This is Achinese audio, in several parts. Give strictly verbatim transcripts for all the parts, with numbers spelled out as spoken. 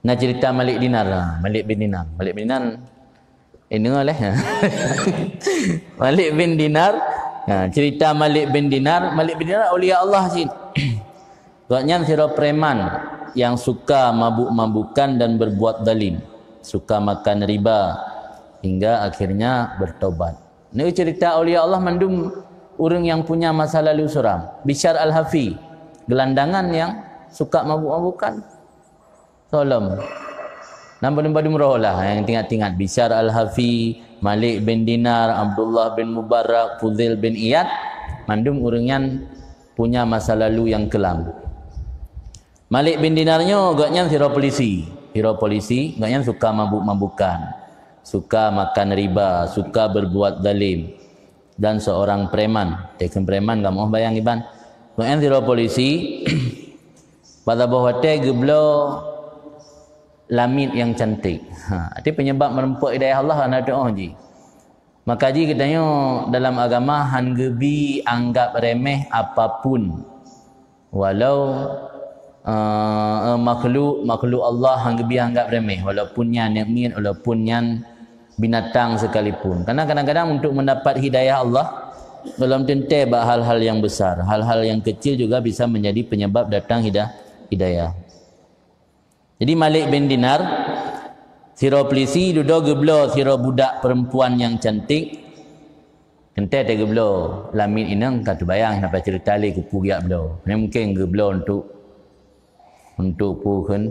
Na cerita Malik Dinar. Ha, Malik bin Dinar. Malik bin Dinar. Ini leh. Malik bin Dinar. Ha, cerita Malik bin Dinar. Malik bin Dinar aulia Allah cit. Gobnyan sidroe preman yang suka mabuk-mabukan dan berbuat zalim, suka makan riba, hingga akhirnya bertobat. Ini cerita aulia Allah mandum ureuëng yang punya masa lalu suram. Bishar Al-Hafi, gelandangan yang suka mabuk-mabukan. Solom. Nambah-nambah dumroh lah yang tingat-tingat. Bishar Al-Hafi, Malik bin Dinar, Abdullah bin Mubarak, Fudail bin Iyad. Mandum ureuëng nyan punya masa lalu yang kelam. Malik bin Dinar nyoe gobnyan sidroe polisi. Sidroe polisi, gobnyan suka mabuk-mabukan. Suka makan riba, suka berbuat zalim. Dan seorang preman. Teukeun preman kamoe bayang iban. Gobnyan sidroe polisi, pada boh watée geubloe lamiet yang cantik. Ha, arti penyebab meureumpok hidayah Allah hana teuoh jih. Maka jih geutanyoe dalam agama han geubi anggap remeh apapun. Walau, eh, makhluk, makhluk Allah han geubi anggap remeh, walaupun nyan aneuk miet, walaupun nyan binatang sekalipun. Karena kadang-kadang untuk mendapat hidayah Allah, belum tentu bak hal-hal yang besar. Hal-hal yang kecil juga bisa menjadi penyebab datang hida-, hidayah. Jadi Malik bin Dinar, sidroe polisi dudoe geubloe sidroe budak perempuan yang cantik. Entée teuh geubloe lamiet inong ka teubayang sampai cerita lé keupeue geujak bloe. Ini mungkin geubloe untuk, untuk peue kheun?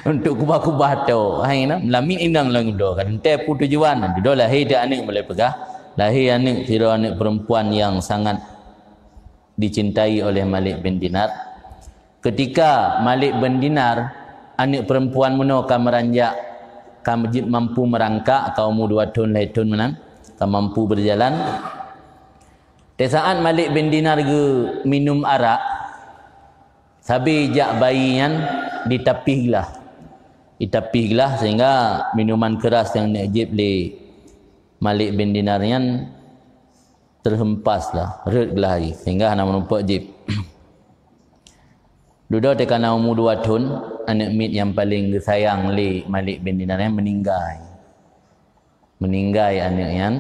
Untuk kubah-kubah tok. Hai na, lamiet inong lom geubloe. Kan entée peue tujuan? Dudoe lahé teuh aneuk, boleh peugah. Lahé aneuk, sidroe aneuk perempuan yang sangat dicintai oleh Malik bin Dinar. Ketika Malik bin Dinar, aneuk perempuan meunoe ka meuranjak, ka jeuet mampu meurangkak, ka umu dua thon, lhée thon meunan, ka mampu berjalan. Di saat Malik bin Dinar geuminum arak, sabe jak bayi nyan ditapih glah. Ditapih glah sehingga minuman keras yang neuk jieb lé Malik bin Dinar nyan terhempas lah, rhot glah jih, sehingga hana meurumpok jieb. Dudoe teuh ka na umu dua thon, aneuk miet nyang paleng geusayang lé Malik bin Dinar nyan meuninggai. Meuninggai aneuk nyan.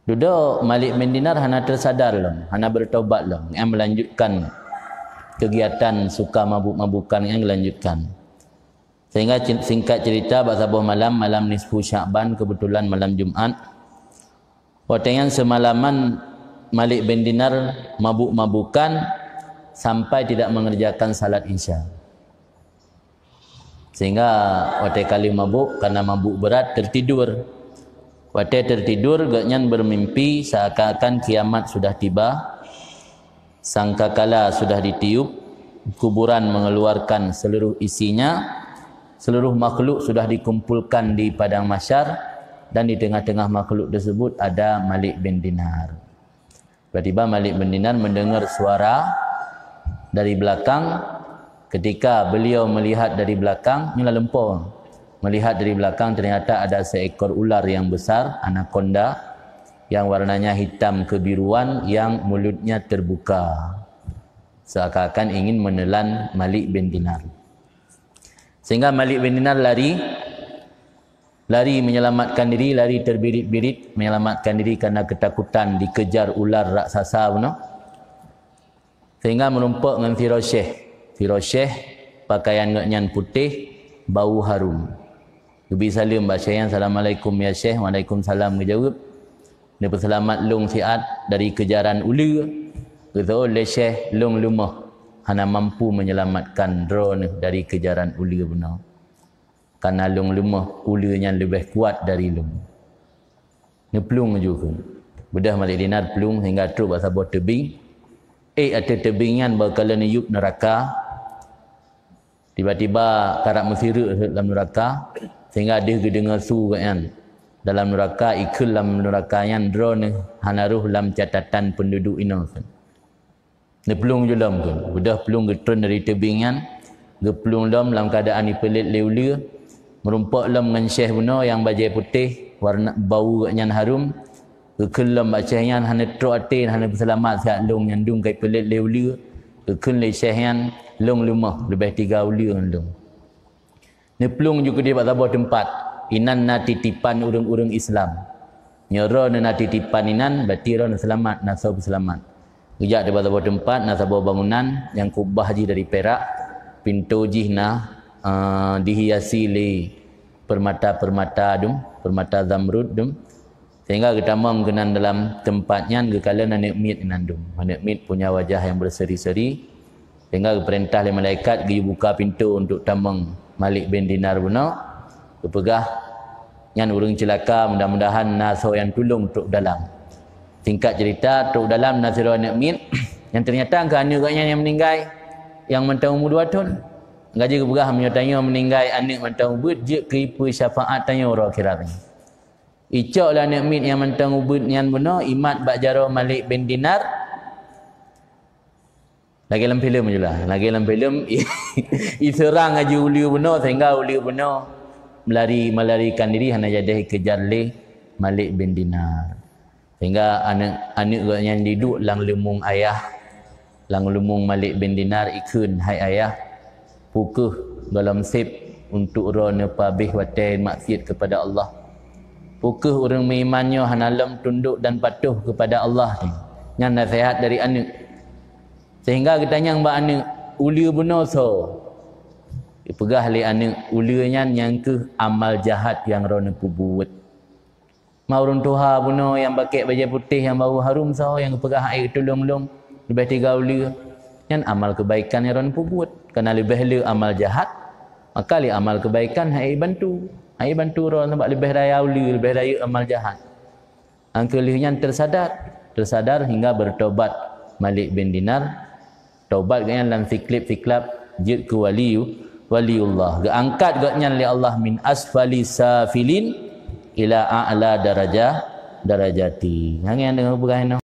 Dudoe Malik bin Dinar hana teusadar lom, hana bertobat lom, nyan melanjutkan kegiatan suka mabuk-mabukan nyan geulanjutkan. Sehingga ci-, singkat cerita, bak saboh malam, malam nisfu Sya'ban, kebetulan malam Jumat, watée nyan seumalaman Malik bin Dinar mabuk-mabukan sampai tidak mengerjakan salat Isya. Sehingga watée ka lheueh mabuk, karena mabuk berat, tertidur. Watée tertidur, gobnyan bermimpi seakan-akan kiamat sudah tiba. Sangkakala sudah ditiup, kuburan mengeluarkan seluruh isinya, seluruh makhluk sudah dikumpulkan di padang mahsyar, dan di tengah-tengah makhluk tersebut ada Malik bin Dinar. Tiba-tiba Malik bin Dinar mendengar suara dari belakang. Ketika beliau melihat dari belakang, nyoe laleumpong. Melihat dari belakang, ternyata ada seekor ular yang besar, anakonda, yang warnanya hitam kebiruan, yang mulutnya terbuka, seakan-akan ingin menelan Malik bin Dinar. Sehingga Malik bin Dinar lari, lari menyelamatkan diri, lari terbirit-birit menyelamatkan diri karena ketakutan dikejar ular raksasa bunoe. Sehingga meurumpok ngon sidroe syekh. Sidroe syekh, pakaian gobnyan putéh, bau harum. Geubi saleuem bak syekh nyan, "Assalamualaikum ya syekh." "Waalaikumsalam," geujaweueb. "Neupeuseulamat lôn siat dari keujaran uleue." Geuseuôt lé syekh, "Lôn leumoh, hana mampu menyelamatkan droeneuh dari keujaran uleue bunoe. Karena lôn leumoh, uleue nyan leubeh kuat dari lôn." Neuplueng laju kheun. Beudôh Malik Dinar plueng sehingga trok bak saboh teubieng. Ék ateueh teubieng nyan bak kalon neuyueb neuraka. Tiba-tiba karab meusireuk rhot lam neuraka, sehingga deuh geudeungoe su gobnyan dalam neuraka, ikheun lam neuraka nyan, "Droeneuh hana rhoh lam catatan peunduduek inoe," kheun. Neuplueng ju lom kheun. Beudôh plueng geutreun dari teubieng nyan, geuplueng lom lam keuadaan ipeulet lé uleue, meurumpok lom ngon syekh bunoe nyang bajée putéh, warna bau gobnyan harum, geukheun lom bak syekh nyan, "Hana trok até, hana peuseulamat siat lôn nyan dum ka ipeulet lé uleue." Geukheun lé syekh nyan, Lôn leumoh, leubeh tiga uleue ngon lôn. Neuplueng ju keudeh bak saboh teumpat. Inan na titipan ureuëng-ureuëng Islam. Nyoe droeneuh na titipan inan, berarti droeneuh seulamat, na soe peuseulamat. Geujak di bak saboh teumpat, na saboh bangunan nyang kubah jih dari pirak, pintoe jih na, eh, dihiasi lé peurmata-peurmata dum, peurmata zamrud dum. Sehingga geutamong keunan dalam teumpat nyan geukalon aneuëk miet inan dum. Aneuëk miet punya wajah nyang beuseri-seri. Sehingga geupeurintah lé malaikat geuyue buka pintoe untuk tamong Malik bin Dinar bunoe. Geupeugah, "Nyan ureuëng ceulaka, mudah-mudahan na soe nyang tulông trok dalam." Singkat cerita, trok dalam na sidroe aneuëk miet nyang ternyata keu aneuëk gobnyan nyang meuninggai, nyang mantong umu dua thon. Gaji geupeugah, "Meunyoe tanyoe meuninggai aneuëk mantong ubeuet, jeuet keu ipeue syafaat tanyoe uroe akhirat." Icok lé aneuëk miet nyang mantong ubeuet nyan bunoe, imat bak jaroe Malik bin Dinar. Lagée lam filem je lah. Lagée lam filem, iseurang laju uleue bunoe, sehingga uleue bunoe melari, melarikan diri, hana jadeh ikejar lé Malik bin Dinar. Sehingga aneuëk, aneuëk gobnyan jiduek lam leumong ayah, lam leumong Malik bin Dinar, ikheun, "Hai ayah, peu kheueh gohlom sép untuk droeneuh peuhabéh watée maksiat keupada Allah? Peu kheueh ureuëng meuiman nyoe hana lom tundok dan patuh keupada Allah?" Nyan naseuhat dari aneuëk. Sehingga geutanyong bak aneuëk, "Uleue bunoe soe?" Geupeugah lé aneuëk, "Uleue nyan nyang kheueh amal jahat nyang droeneuh peubuet." Ma ureuëng tuha bunoe nyang pakèk bajée putéh nyang bau harum soe nyang geupeugah hana geutulông lôn leubeh tiga uleue. Nyan amal keubaikan nyang droeneuh peubuet. Kareuna leubeh le amal jahat, maka lé amal keubaikan hana jibantu. Hana jibantu droe sabab leubeh raya uleue, leubeh rayeuk amal jahat. Nyang keu lheueh nyan teusadar, teusadar hingga beutobat Malik bin Dinar. Tobat gobnyan lam siklab-siklab jeuet keu wali, waliullah. Geuangkat gobnyan lé Allah min asfali safilin ila a'la daraja, darajati. Nyan nyang deungoe peugah inoe.